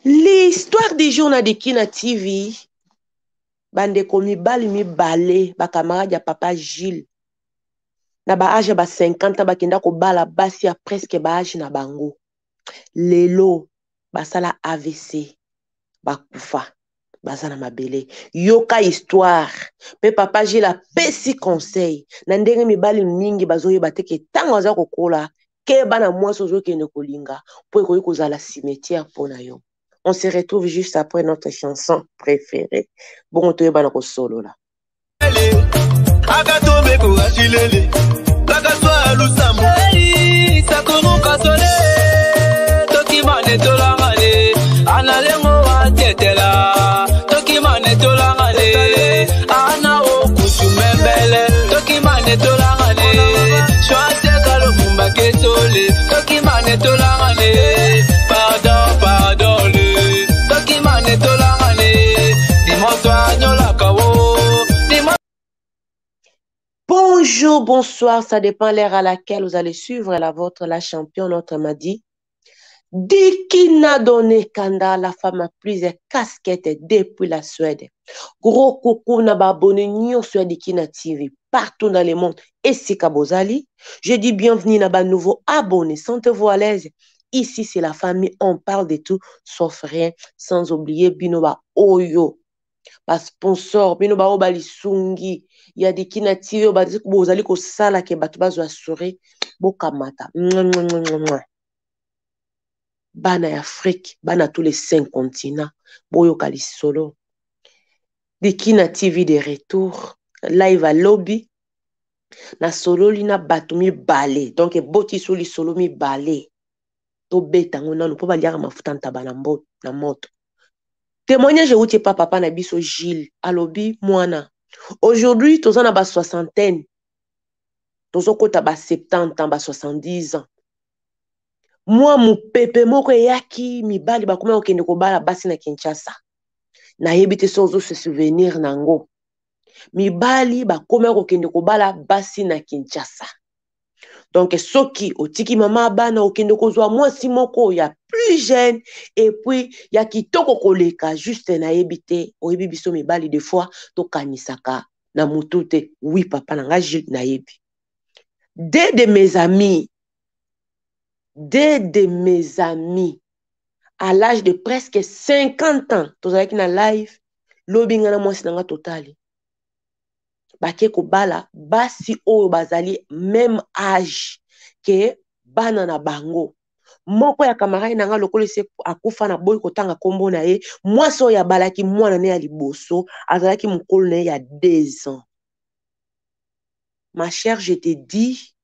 L'histoire du jour na Dikina TV, bandeko mibali mibale ba camarade ya papa Gilles na ba age ya ba 50 ans bakenda kobala basi ya presque ba age na bango. Lelo basala AVC bakufa baza na mabele. Yoka histoire pe papa Gilles apesi conseil na ndenge mibali mingi bazoyeba te ke ntango aza kokola keba na mwasi ozokende kolinga mpo ekoki kozala cimetière mpo na yo. On se retrouve juste après notre chanson préférée. Bongo toyebana kosolola. Bonjour, bonsoir, ça dépend l'heure à laquelle vous allez suivre la vôtre, la championne, notre m'a dit. Dikina Donné Kanda, la femme à plusieurs casquettes depuis la Suède. Gros coucou na ba abonné nyonso ya Dikina TV partout dans le monde. Esika bozali. Je dis bienvenue na ba nouveau abonné. Sentez-vous à l'aise. Ici, c'est la famille. On parle de tout sauf rien. Sans oublier bino ba oyo. Ba sponsor, bino ba oyo ba lisungi. Ya Dikina TV, ba bozali kosala ke bato bazwa assuré. Bokamata. Mwa, mwa, mwa, mwa. Bana ya Afrique, bana tous les 5 continents, boyoka lisolo. Dikina TV de retour, live à lobby, na sololi na bato mibale, donc eboti so lisolo mibale. Tobeta ngo nanu po baliaka mafuta ntaba na mbo, na moto. Témoignage euti epa papa na biso Gilles, alobi mwana. Aujourd'hui toza na ba soixantaine, tozokota ba 70 ans, ba 70 ans. Mwa mopepe moko eyaki, mibali bakomi kokende kobala basi na Kinshasa. Nayebi te soki ozo se souvenir nango. Mibali bakomi kokende kobala basi na Kinshasa. Donc soki otiki mama bana okende kozwa mwasi moko ya plus jeune et puis ya kitoko koleka, juste nayebi te, oyebi biso mibali des fois tokanisaka na mutu te. Oui papa na nga Gilles nayebi. Deux de mes amis, deux de mes amis à l'âge de presque 50 ans, tozalaki na live, lobi nga na mwasi na nga totali. Bake kobala basi oyo bazali même âge ke bana na bango. Moko ya camarade na nga lokola ese akufa na boyi kotanga kombo na ye, mwasi oyo abalaki mwana ne ya liboso azalaki mokolo na ye ya 2 ans. Ma chère, je te dis,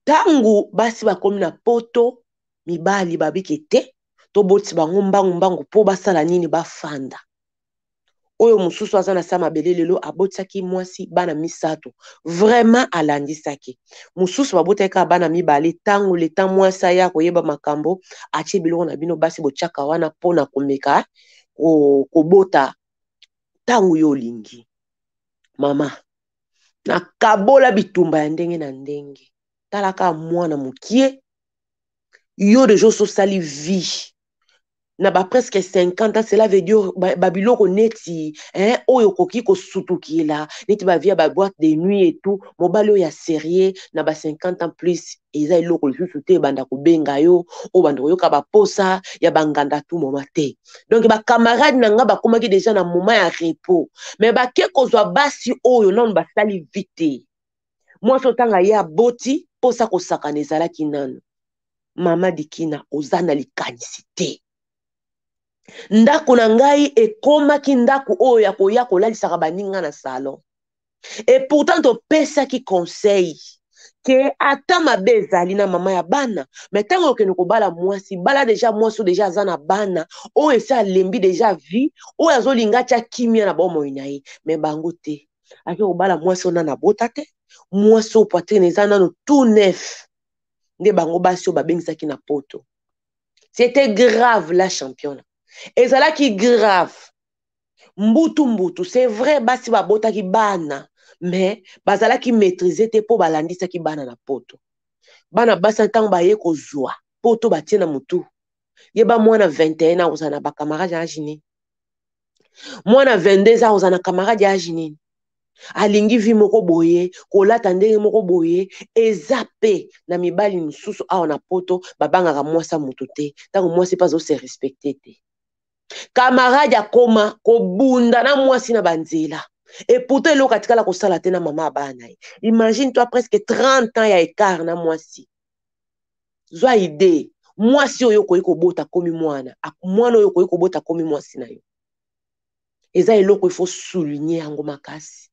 tangu basi bakomi na poto, mibali babike te, tobotisi bango mbangu mbangu po basala nini, bafanda. Oyo mosusu aza na sa mabele lelo abotisaki mwasi bana misato, vraiment alandisaki. Mosusu babotaki kaka bana mibale, tango leta mwasi aya koyeba makambo, atie biloko na bino basi botiaka wana mpona komeka kobota tango yo olingi. Mama, nakabola bitumba ya ndenge na ndenge. Tala kaka mwana mokie, yo deja ososali vie na ba presque 50 ans, cela veut dire ba biloko neti, hein, oyo okoki kosutukila, neti ba vie ya ba boîte de nuit et tout, mobali oyo ya sérieux na ba 50 ans plus, eza eloko lisusu te, banda kobenga yo, oyo banda koyoka ba posa ya ba nganda tout moment te. Donc ba camarade na nga bakomaki déjà na moment ya repos, mais bake kozwa basi oyo nanu basali vie te. Mwasi otanga ye aboti, posa kosakana ezalaki nanu. Mama Dikina, oza na likanisi te. Ndako na ngai ekomaki ndako oyo ya koya kolalisaka baninga na salon. Et pourtant topesaki conseil ke ata mabe ezali na mama ya bana, mais ntango okende kobala mwasi, bala deja mwasi oyo deja aza na bana, oyo esi alembi deja vie, oyo azolinga atia kimia na bomoi na ye, mais bango te. Ake kobala mwasi oyo nanu abota te, mwasi oyo poitrine eza nanu tout neuf, nde bango basi oyo babengisaki na poto. C'était grave la championne. Ezalaki grave. Mbutu mbutu, c'est vrai basi babotaki bana, mais bazalaki maîtriser te po balandisaki bana na poto. Bana basi ntango baye kozwa poto batie na mutu. Yeba mwana 21 ans akozala na bacamarade ya age nini? Mwana 22 ans akozala na camarade ya age nini? Alingi vie moko boye, kolata ndenge moko boye. Eza pe na mibali mosusu awa na poto babangaka mwasi ya moto te, ntango mwasi mpe azose respecte te. Camarade akoma kobunda na mwasi na banzela, et pourtant eloko atikala kosala te na mama ya bana ye. Imagine toi, presque 30 ans ya écart na mwasi. Zwa idée, mwasi oyo okoki kobota komi mwana, mwana oyo okoki kobota komi mwasi na yo. Eza eloko il faut souligner yango makasi.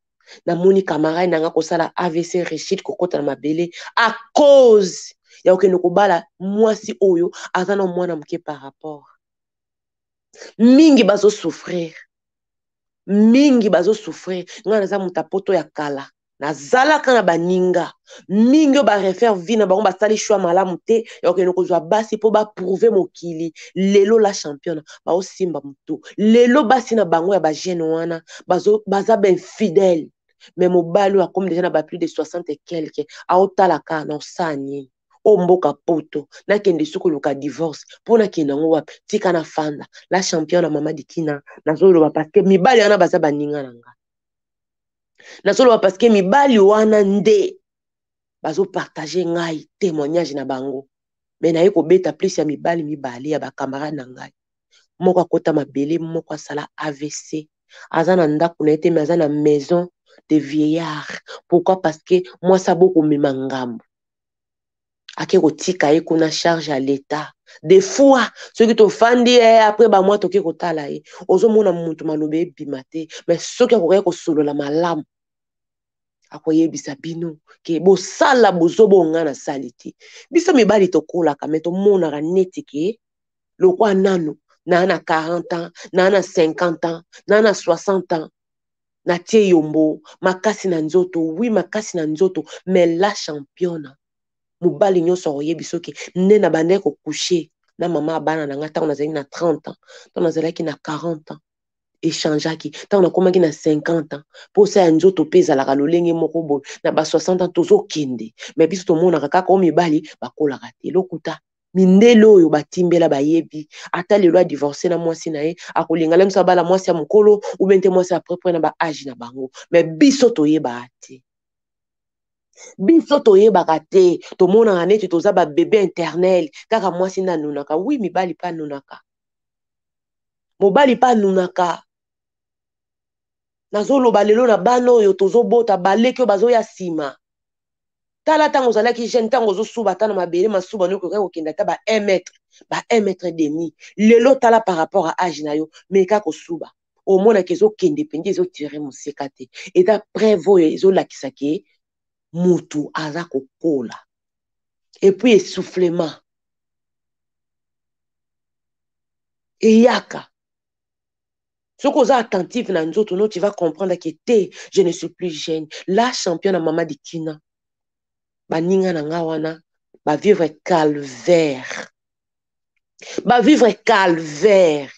Namoni camarade nanga kosala AVC, rechute, kokota na mabele à cause ya kokende kobala mwasi oyo aza na mwana moke par rapport. Mingi bazosouffrir, mingi bazosouffrir. Ngai naza moto ya poto ya kala, nazalaka na baninga mingi oyo barefaire vie na bango, basali choix malamu te ya kokende kozwa basi mpo baprouve mokili. Lelo la championne baosimba motu, lelo basi na bango ya bajeune wana baza bainfidèle. Mais mobali oyo akomi deja na ba plus de 60 et quelque, aotala kaka na osala nini? Oyo mboka poto, nakende soki koluka divorce mpo nakende yango wapi? Tika na fanda. La championne mama Dikina, nazoloba parce que mibali wana baza baninga na nga. Nazoloba parce que mibali wana nde bazopartage ngai témoignage na bango. Me naye kobeta plus ya mibali mibale ya bacamarade na ngai. Moko akota mabele, moko asala AVC, aza na ndako na ye te, me aza na maison de vieillard. Pourquoi? Parce que mwasi abokomema ngambo, ake kotika ye kuna, charge ya l'État. Des fois soki tofandi ye, après bamwa toke kotala ye, ozomona mutu maloba ebima te. Mais soki akokaki kosolola malamu, akoyebisa bino ke bosala bozoba oyo ngai nasali te. Biso mibali tokolaka, me tomonaka neti ke lokwa nanu naa na 40 ans, naa na 50 ans, naa na 60 ans, natie yombo makasi na nzoto. Oui, makasi na nzoto. Mais la championne, mobali nyonso akoyebi soki nde na bandaki kocoucher na mama ya bana na ngai ntango nazalaki na 30 ans, ntango nazalaki na 40 ans, echangeaki. Ntango nakomaki na 50 ans, mposa ya nzoto mpe ezalaka lolenge moko boye. Na ba 60 ans tozokende, me biso tomonaka kaka oyo mibali bakolaka te. Lokuta. Mindele oyo batimbela bayebi, ata lelo adivorce na mwasi na ye, akolinga le mosu abala mwasi ya mokolo ube te, mwasi aprepre na baage na bango. Me biso toyebaka te, biso toyebaka te. Tomonaka neti toza babebe éternel, kaka mwasi nde anunaka. Oui, mibali mpe anunaka, mobali mpe anunaka. Nazoloba lelo na bana oyo tozobota, baleki oyo bazoya nsima. Tala, ntango ozalaki jeune, ntango ozosuba ata na mabele, masuba noki okaki kokende ata ba 1 mètre, ba 1 mètre demi. Lelo tala, par rapport à age na yo, meka kosuba, omonaka ezokende mpenza, ezotire mosika te. Eza preuve oyo ezolakisa ke mutu aza kokola. Et puis essoufflement eyaka. Soki oza attentive na nzoto no, tu vas comprendre que te, je ne suis plus jeune. La championne mama Dikina, baninga na nga wana bavivre calvaire, bavivre calvaire.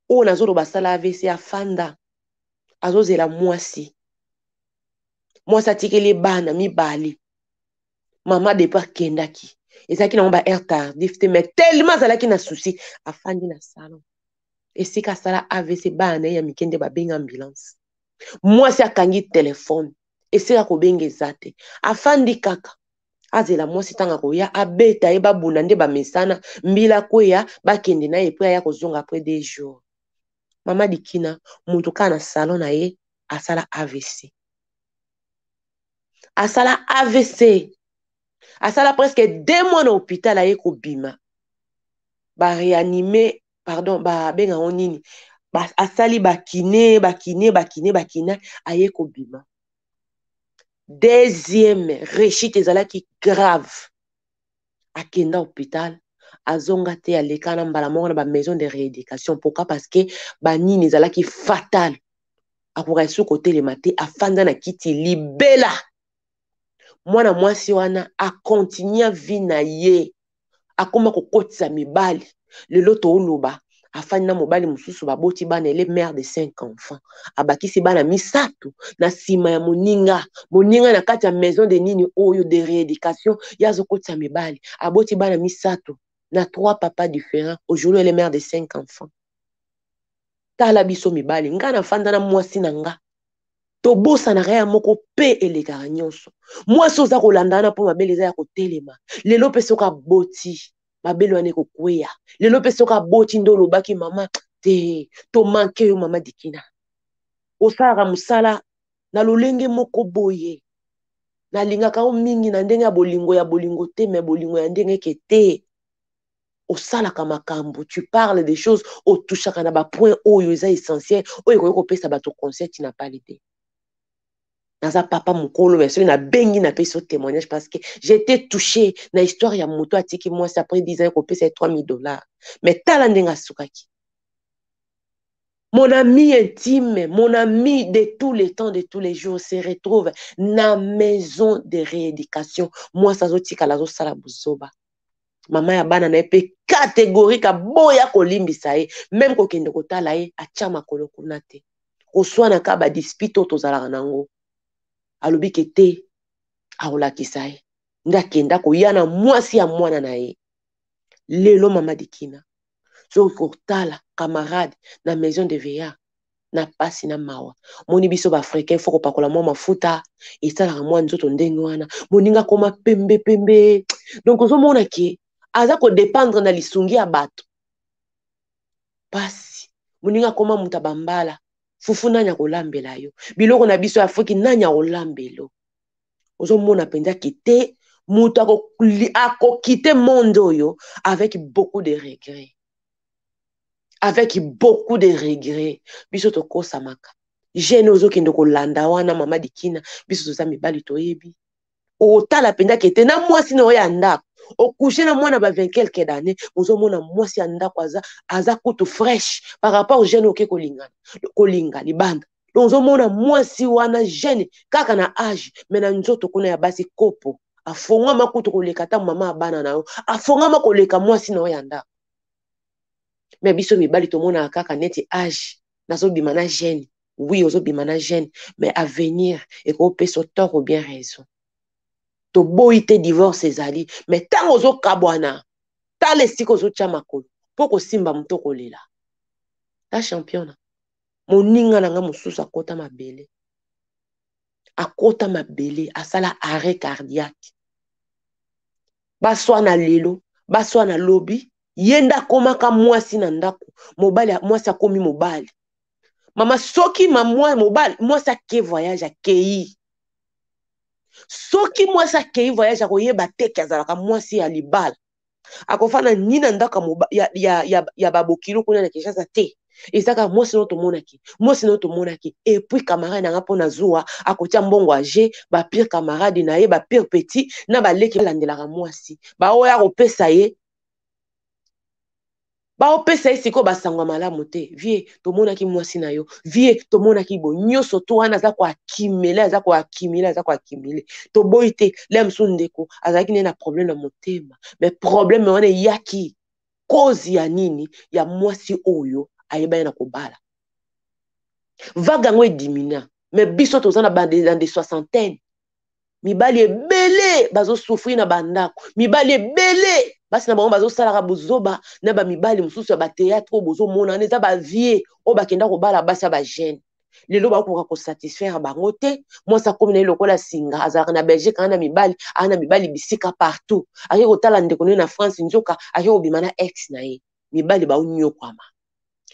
Oyo nazoloba asala AVC, afanda azozela mwasi. Mwasi atikeli bana mibale. Mama depuis akendaki, ezalaki nango ba heure tardif te, mais tellement azalaki na souci, afandi na salon esika asala AVC. Bana na ye ya mike nde babenga ambulance. Mwasi akangi telefone, esika kobenga eza te. Afandi kaka azela mwasi ntango akoya abeta ye, babunda nde bamesana, mbila kweya, bakende na ye po aya kozonga après 2 jours. Mama Dikina, moto kaka na salon na ye asala AVC, asala AVC, asala presque 2 mois na hôpital. Aye kobima, baréanime, pardon, babengango nini, asali bakine, bakine, bakine, bakine. Aye kobima, deuxième rechute ezalaki grave. Akenda hôpital, azonga te, aleka na mbala moko na bamaison de rééducation. Pourquoi? Parce que banini ezalaki fatal, akoka lisusu kotelema te, afanda na kiti libela. Mwana mwasi wana akontinua vie na ye, akóma kokotisa mibali. Lelo tooloba, Afandi na mobali mosusu, baboti bana, elle est mère de cinq enfants. Abakisi bana misato na nsima ya moninga. Moninga na kati ya maison de nini oyo de rééducation, ye azokotisa mibali. Aboti bana misato na trois papas différents. Aujourd'hui, elle est mère de cinq enfants. Tala biso mibali, nga nafanda na mwasi na nga, tobosanaka ya moko mpe elekaka nyonso. Mwasi oza kolanda wana mpo mabele eza ya kotelema. Lelo mpe soki aboti, mabele wana ekokweya. Lelo mpe soki aboti, nde olobaki mama te, tomanke yo. Mama Dikina, osalaka mosala na lolenge moko boye, nalingaka yo mingi na ndenge ya bolingo, ya bolingo te, me bolingo ya ndenge ke te. Osalaka makambo, tu parles des choses, otouchaka na bapoint oyo eza essentiel, oyo ekoki kopesa bato conseil. Tina pali te, naza papa mokolo, mais soki nabengi, napesi yo témoignage parce que j'étais touché na histoire ya moto atiki mwasi après 10 ans, ekopesa ye 3000 $. Mais tala ndenge asukaki. Mon ami intime, mon ami de tous les temps, de tous les jours, se retrouve na maison de rééducation. Mwasi azotikala azosala buzoba. Mama ya bana na ye mpe catégorique, aboya kolimbisa ye, même kokende kotala ye, atya makolo kuna te. Koswanaka, badispute oyo tozalaka nango, alobi ke te, akolakisa ye. Nde akenda koya na mwasi ya mwana na ye. Lelo mama Dikina, soki kotala camarade na maison de vieillard, na pasi na mawa. Moni biso baafricain, fo kopakola mwa mafuta, esalaka mwa nzoto ndenge wana. Moninga akoma pembe pembe, donc ozomona ke aza kodépendre na lisungi ya bato. Pasi, moninga akoma moto ya bambala. Fufu nani akolambela yo? Biloko na biso ya Afriki, nani akolambela? Ozomona mpenza ke te, moto akokite monde oyo avec beaucoup de regret, avec beaucoup de regret. Biso tokosamaka jeune, ozokende kolanda wana. Mama Dikina, biso toza mibali, toyebi. Otala mpenza ke te, na mwasi na oyo ya ndako, ocoucher na mwana ba 20 quelque d'année, ozomona mwasi ya ndako aza kutu fraîche par rapport jeune oke kolingana kolinga libanda. Donc ozomona mwasi wana jeune kaka na âge, mais na nzoto kuna ya basi kopo, afongwama kutu koleka ata mama ya bana na yo, afongwama koleka mwasi na yo ya ndako. Mais biso mibali tomonaka kaka neti âge, nazobima na jeune. Oui, ozobima na jeune, mais avenir ekopesa tort ou bien raison. Toboyi te, divorce ezali, mais ntango ozokabwana, tala esika ozotya makolo mpo kosimba moto kolela. Ta championa, moninga na nga mosusu akota mabele, akota mabele, asala arrêt cardiaque. Baswana lelo, baswana lobi, ye nde akomaka mwasi na ndako. Mobali, mwasi akomi mobali. Mama, soki mobali, mwasi ake voyage, akei, soki mwasi akei voyage, akoyeba teke azalaka mwasi ya libala. Akofanda ni na ndako ya babokilo kuna na Kinshasa te. Ezaka mwasi no tomonaki, mwasi no tomonaki. Et puis camarade na nga, mpo na zuwa, akotia mbongo age bapire camarade na ye, bapire petit na baleki balandelaka mwasi, baoyo akopesa ye, baopesa ye sikoyo basango ya malamu te. Vie, tomonaki mwasi na yo, vie, tomonaki bo nyonso to wana aza koaccumuler, aza koaccumuler, aza koaccumuler. Toboyi te, le mosusu ndeko azalaki nde na problème na motema, mais problème wana eyaki cause ya nini? Ya mwasi oyo ayebani na kobala. Vague yango ediminuer, mais biso toza na dans des soixantaine, mibali ebele bazosouffrir na bandako. Mibali ebele, basi na bango bazosalaka bozoba na bamibali mosusu ya bathéâtre oyo bozomona wana. Eza bavie oyo bakenda kobala basi ya bajeune, lelo bakoka kosatisfaire bango te. Mwasi akomi na ye lokola singa, azalaka na Belgique, aa na mibali, aa na mibali bisika partout. Ake kotala ndeko na ye na France, nzoka ake kobima na ex na ye. Mibali baonyokwama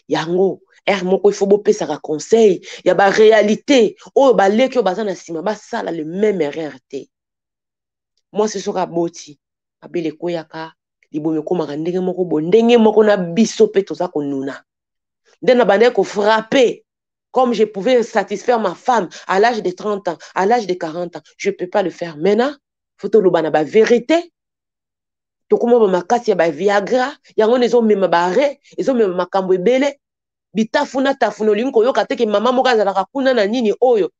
yango. Ere moko ifo bopesaka conseil ya baréalité oyo baleki oyo baza na nsima basala le même erreur te. Mwasi soki aboti, mabele ekweyaka, libomi ekomaka ndenge moko boye, ndenge moko na biso mpe toza konuna. Nde na bandaki kofrapper, comme je pouvais satisfaire ma femme à l'âge de 30 ans, à l'âge de 40 ans, je peux pas le faire maintenant. Faut toloba na bavérité. Tokóma bamakasi ya baviagra, yango wana ezomema bare, ezomema makambo ebele, bitafuna tafuna. Olingi koyoka te ke mama moko azalaka kuna na nini oyo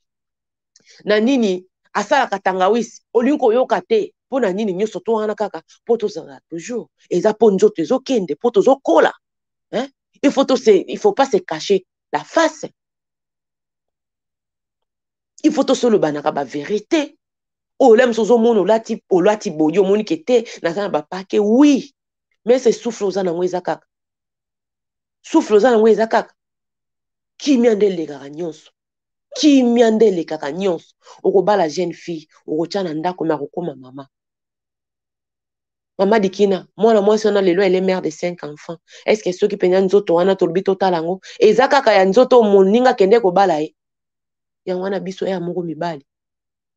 na nini, asalaka tangawisi. Olingi koyoka te mpo na nini? Nyonso to wana kaka mpo tozala toujours, eza mpo nzoto ezokende, mpo tozokola, hein? Il faut pas se cacher la face. Il faut tosolobanaka ba vérité. Oyo la mosusu ozomona olati olati bodi omoni ke te naza na bapake oui mais se souffle oza nango eza kaka souffle oza nango eza kaka kimia nde elekaka nyonso kimia nde elekaka nyonso okobala jeune fille okotya na ndako me akokoma mama mama dikina mwana mwasi wana lelo elle est mère de cinq enfants. Est ce que soki mpenza nzoto wana tolobi totala yango eza kaka ya nzoto moninga akende kobala ye? Yango wana biso ya moko mibali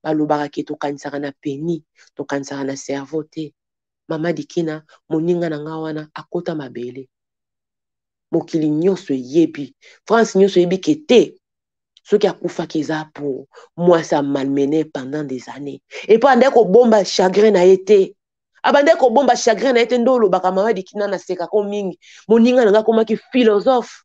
balobaka ke tokanisaka na peni, tokanisaka na cerveau te. Mama dikina moninga na nga wana akota mabele, mokili nyonso eyebi, France nyonso eyebi ke te soki akufaki eza pour mwasi amalmené pendant des années. Et puis andaki kobomba chagrin na ye te, abandaki kobomba chagrin na ye te. Nde olobaka mama dikina nasekako mingi, moninga na nga akomaki philosophe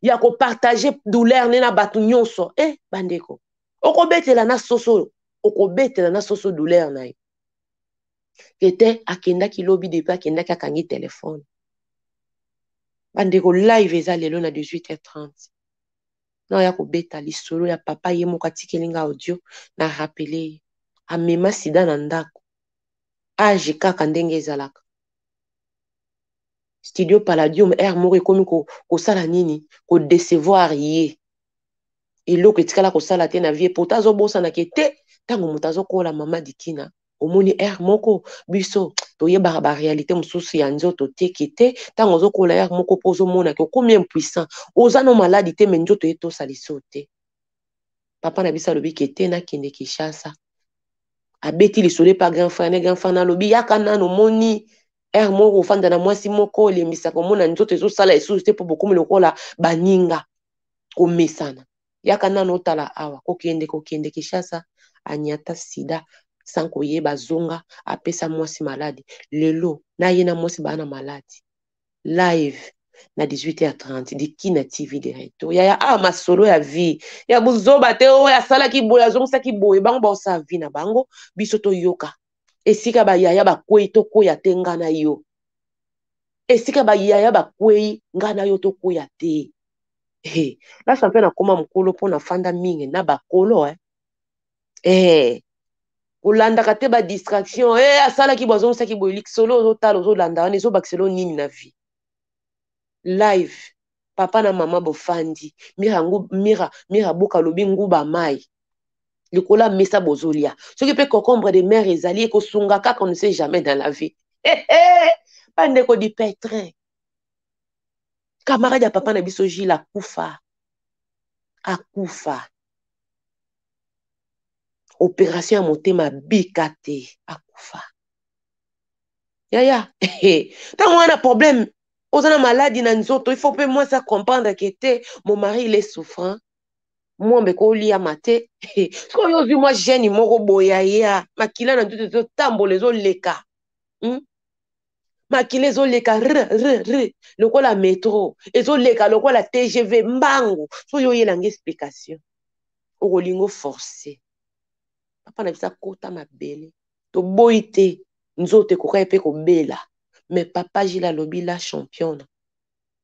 ya kopartage douleur ne na bato nyonso. Eh bandeko, okobetela na soso, okobetela na soso douleur na ye ete akendaki lobi. Depuis akendaki akangi telefone. Bandeko, live eza lelo na 18h30 na oya kobeta lisolo ya papa ye moko atikeli nga audio. Na rappeler ye amema sida na ndako, age kaka ndenge ezalaka. Studio Palladium aire moko ekomi kosala nini, kodecevoir ye. Eloko etikala kosala te na vie poto azobosanaka te. Ntango moto azokola, mama dikina, omoni aire moko biso toyebaka baréalité mosusu ya nzoto teke te. Ntango ozokola aire moko mpo ozomonaka okomi impuissant, oza no maladi te me nzoto etosa liso te. Papa na biso alobi ke te nakende Kinshasa, abeti lisolo epa grand frère ne. Grand frère nalobi yaka nano, omoni aire moko ofanda na mwasi moko olembisaka, omona nzoto ezosala lisusu te mpo bokomi lokola baninga komesana. Yaka nano otala awa. Kokende kokende Kinshasa, anyata sida sans koyeba, zonga apesa mwasi maladi. Lelo na ye na mwasi baa na maladi. Live na 18h30, Dikina TV de retour. Yaya, awa masolo ya vie ya buzoba te. Oyo asalaki boye, azongisaki boye, bango baosala vie na bango, biso toyoka esika bayaya bakwei tokwea te. Nga na yo, esika bayaya bakwei, nga na yo tokwea te. Hey, la champion akóma mokolo mpo nafanda mingi na bakolo eh. Eh, kolandaka te badistraction. Eh, asalaki boye, azongisaki boye, lisolo ozotala ozolanda wana ezobakiselo nini na vie? Live papa na mama bofandi, mira, mira, mira boka alobi nguba mai likolo ya mesa bozolia. Soki mpe concombre de mer ezali ekosunga kaka, on ne sait jamais dans la vie. Bandeko, di pétrin camarade ya papa na biso Gile akufa, akufa opération ya motema, bika te, akufa. Yaya, ntango wana problème oza na maladi na nzoto, il faut mpe mwasi acomprendre ke te, mon mari il est souffrant, mwambe koliama te. Soki oyo ozwi mwa gene moko boye ya makila na nzoto ezotambola ezoleka, Makila ezoleka r r r lokola metro, ezoleka lokola TGV mbangu. So oyo oyelanga explication, okolinga oforce papa na biso akota mabele. Toboyi te, nzoto ekokai mpe kobela, mais papa Gile alobi la championne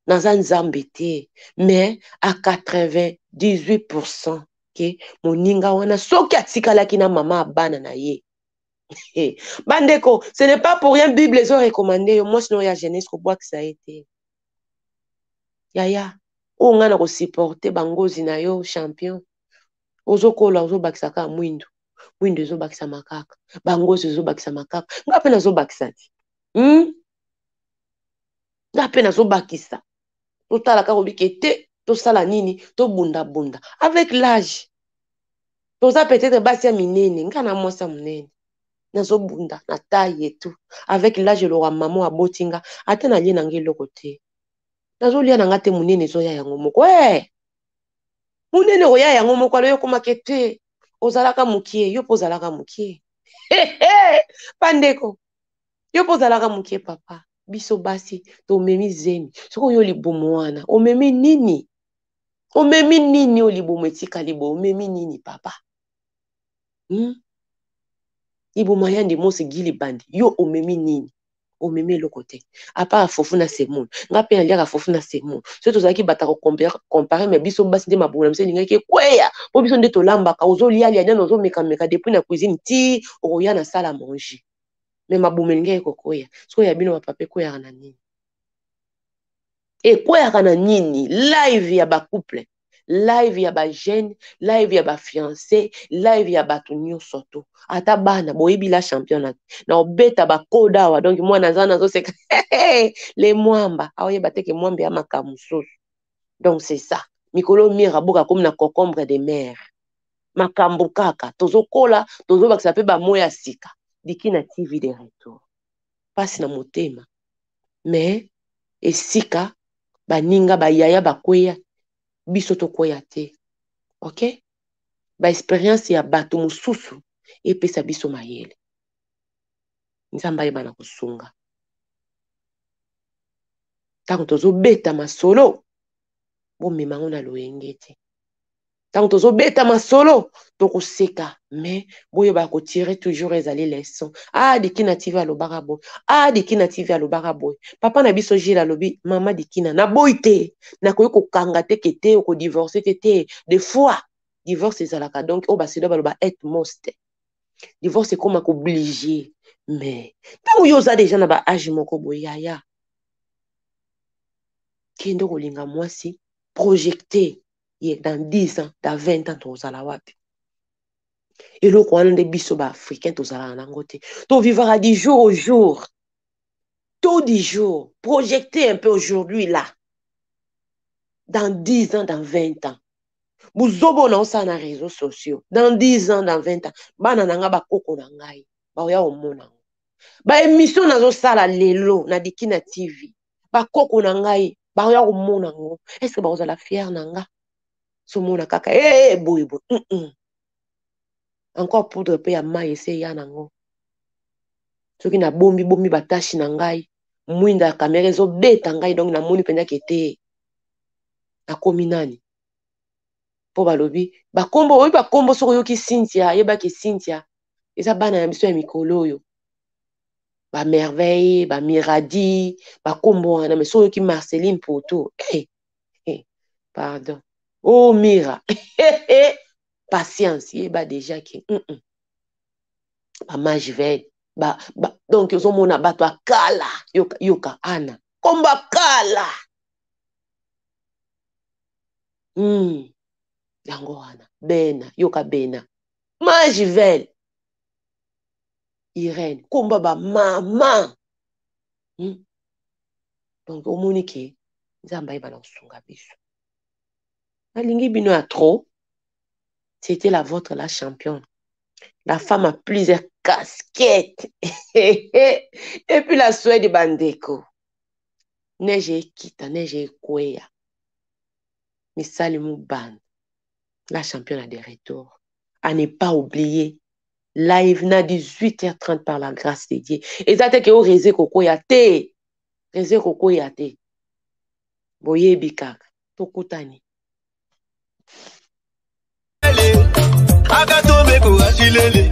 naza nzambe te, mais à 98% ke moninga wana soki atikalaki na mama ya bana na ye. Bandeko, ce n'est pas pour rien Bible ezorecommande yo mwasi no ya jeunesse kobwakisa ye te. Yaya, oyo ngai na kosupporte bangozi na yo champion, ozokola ozobakisa kaka mwindu, mwindu ezobakisama kaka, bangozi ezobakisama kaka. Ngai mpe nazobakisa ti, Nga mpe nazobakisa. Totala kaka obike te, tosala nini, tobundabunda avec l'âge. Toza peut-être basi ya minene, nga na mwasi ya monene nazobunda na taille et tout. Avec l'âge eloko mama aboti nga ata nalie na nga eloko te, nazolia na nga te, monene ezoya yango moko. E monene okoya yango moko alo yokomake te, ozalaka mokie, yo mpo ozalaka mokie. Bandeko, yo mpo ozalaka mokie. Papa, biso basi tomemi zemi, soki oyo libumu wana omemi nini, omemi nini? Oyo libumu etikali boye, omemi nini papa, Libumu ya yandi mosi gili bandi, yo omemi nini? Omemi eloko te apart fufu na semoule. Nga mpe naliaka fufu na semoule. Soki tozalaki bato ya kocompare, me biso basi nde mabumu na biso elingaki ekweya, mpo biso nde tolambaka. Ozolialia nano, ozomekameka depuis na cuisine ti okoya na salle à manger, me mabumu elingaki kokweya. Sikoyo ya bino bapapa ekweyaka na nini? Ekweyaka na nini? Live ya bacouple, live ya bajeune, live ya bafiance, live ya bato nyonso to ata bana. Boyebi la championnat na obeta bakoda awa. Donc mwana aza nazoseka le mwamba, aoyeba te ke mwamba ya makambo mosusu. Donc c'est ça, mikolo mire aboka komi na concombre de mer. Makambo kaka tozokola, tozobakisa mpe bamo ya sika. Dikina TV de retour. Mpasi na motema, mais esika baninga bayaya bakweya, biso tokweya te. Ok, baexperience ya bato mosusu epesa biso mayele. Nzambe ayeba na kosunga. Ntango tozobeta masolo, bomema yango na loyenge te. Ntango tozobeta masolo, tokoseka, mais boyeba kotire toujours ezali leçon. Ah, Dikina TV alobaka boye, ah, Dikina TV alobaka boye. Papa na biso Gile alobi: mama Dikina, naboyi te, nakoki kokanga te ke te okodivorce te. Te, des fois divorce ezalaka, donc oyo basilo baloba et most divorce ekóma kooblige. Mais ntango yo oza deja na baage moko boye, yaya, kende kolinga mwasi, projecte ye dans 10 ans, dans 20 ans tozala wapi? Eloko wana nde biso baafricain tozalaka nango te. Tovivaka du jour au jour, tout du jour. Projeter un peu aujourd'hui là, dans 10 ans, dans 20 ans, buzoba oyo naosala na réseaux sociaux, dans 10 ans, dans 20 ans, bana na nga, bakoko na ngai baoya komona yango. Baémission nazosala lelo na Dikina TV, bakoko na ngai baoya komona yango. Est-ce bakozala fier na nga? Somona kaka e boye boye, Encore poudre mpe ya mai ese eya nango. Soki nabombi bombi batashi na ngai, mwinda ya kamera ezobeta ngai, donc namoni mpenza ke te, nakomi nani? Mpo balobi bakombo oyo, bakombo, soki oyoki Cynthia, ayebaki Cynthia eza bana na biso ya mikolo oyo, bamerveille, bamiradi, bakombo wana. Mais soki oyoki Marceline Poto, hey, hey, pardon, oh Mira, patience, yeba déjà ke bamage ba, ba, donc ozomona bato ya kala. Yoka, yoka ana kombo ya kala, Yango wana bena, yoka bena Majivel, Irene, komba bamama, Donc omoni ke Nzambe ayeba na kosunga biso. Nalingi bino ya trop. C'était la vôtre, la championne, la femme à plusieurs casquettes. Et puis la Suède, bandeko, neige ekita, neige ekweya, misali mobanda. La championne de retour, à ne pas oublier live na 18h30, par la grâce de Dieu. Eza te ke o réseau kokoya te, réseau kokoya te. Boyebi kaka, tokutani. Akatombe kuashilele.